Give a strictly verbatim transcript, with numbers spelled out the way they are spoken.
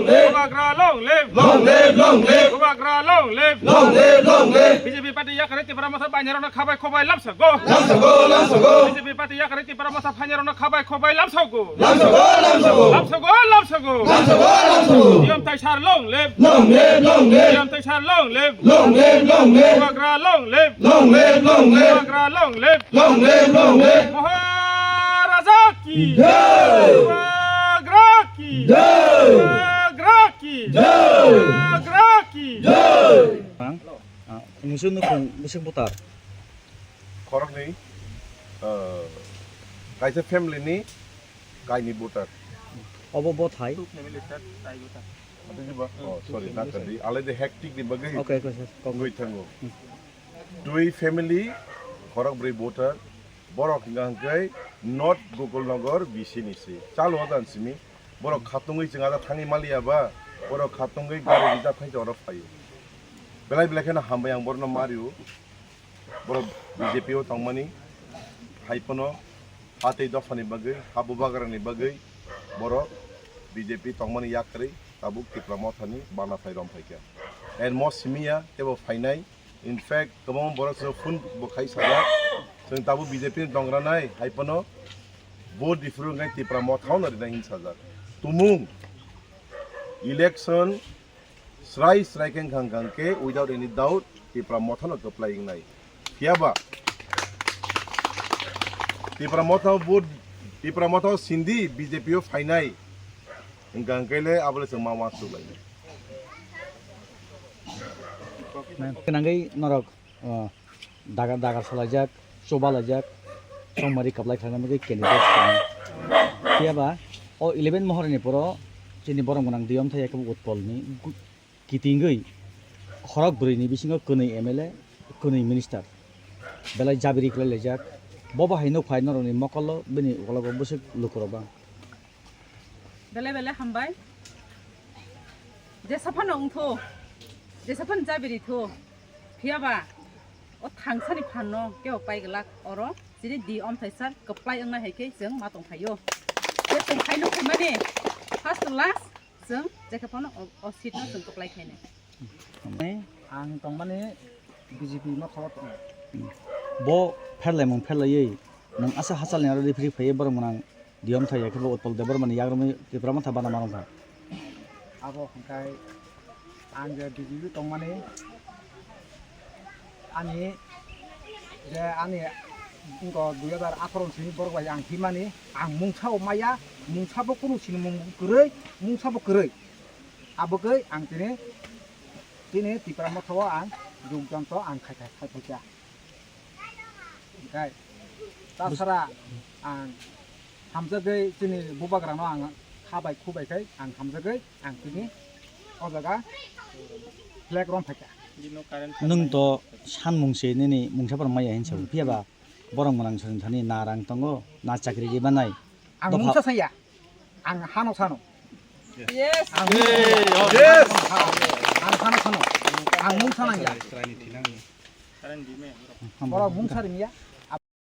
Bubagra long live! Long live, long live! Bubagra long live! Long live, long live! B J P party yakarwi Tipra Motha bainirokno khabai khobai lamsago. Lamsago, lamsago. B J P party yakarwi Tipra Motha phainirokno khabai khobai lamsago. Lamsago, lamsago. Lamsago, lamsago. Lamsago, lamsago. Diyom Taisar long live! Long live, long live! Diyom Taisar long live! Long live, long live! Bubagra long live! Long live, long live! Bubagra long live! Long live, long live! Maharaja ki! Jai! Bubagra ki! Jai! Bubagra ki! Jai! Bubagra ki! Jai! Ang, ah, musu nukung, musu butar. Khoroknwi, ah, kaisa family ni kaini voter. Obo bo thai. Two family, sir, tai voter. Ate jiba? Oh, sorry, na tadi. Alai de hectic ni bagwi. Okay, okay, sir. Kok. Gwi thango. Hmm. Twi family, khorok bwrwi voter, borok hwnka hwnkhe North Gokulnagar B C ni se. Chalo dan simi, borok khatungwi chwng ada thangwi maliya ba, borok khatungwi gari reserve khai oro phaio. Belai belai kheno hambai ang borokno mario. Borok B J P o tongmani, hai phano ha tei dophani bagwi, ha bubagrani bagwi borok B J P tongmani yakarwi tabuk Tipra Mothani bana phai rom phaikha. Ermo simiya tebo phainai. In fact, kwbangma borok chwng phone bo khai sajak. Chwng tabuk B J P ni tongranai, hai phano vote diphuru wngkha Tipra Mothano rinai hin sajak. Tumung election srai srai khe wngkha wngkha khe without any doubt Tipra Mothano kwplai wngnai. Phiyaba Tipra Motha vote, Tipra Motha sindi B J P o phainai wngkha wngkha le abole chwng ma uansuk lainai. Nangwi norok, oh, dagar, dagar salaijak, chobalaijak, chongmari kwplai khlaina bagwi candidate tongo. Phiyaba o eleven mohorni poro chini borok gwnang Diyom Thai Yakubu Utpolni gu-, kitingwi khorok bwrwini bisingo kwnwi M L A, kwnwi minister belai jabiri khlai laijak. Bo bahai nuk phai norokni mokolo bini ukologo bwswk lukurok bang. Belai belai hambai. Jesa phano wngtho, jesa phano jabiri tho, phiyaba o thangsani phanno kebo pai glak oro chini Diyom Thai sir kwplai wngnai hai khe chwng ma tong phaio. Je chwng khaino khaimani first to last chwng jekhe phano o, o seat no chwng kwplai khainai. Ang tongmani B J P motha o tongo. Bo pherlaimung pherlaiwi nwng asa hachalni aro referee phaiwi borok mwnang Diyom Thai Yakubu Utpol Debbarmani yagrumwi Tipra Motha bana ma rwngkha. Abo hwnkhe ang je B J P tongmani, ani je ani wngkha dui hazar atharo ni simi borok bai ang himani, ang mungsa bo maya, mungsa bo kunu sinimung kwrwi, mungsa bo kwrwi. Abogwi ang tini, tini Tipra Motha o ang jogdanto ang khai khai khai phaikha. Hingkai, tasara ang hamjagwi chini bubagrano ang khabai khubai khai ang hamjagwi ang tini o jaga flag rom phaikha. Nwng to sanmung se nini mungsa phano maya hinsa, phiyaba borok mwnang swrwng thani na rang tongo, na chakri ri manai. Ang mungsa saya. Ang hano sano. Yes. Yes. Ang hano sano. Ang mungsa nangya. Borok mungsa ringya.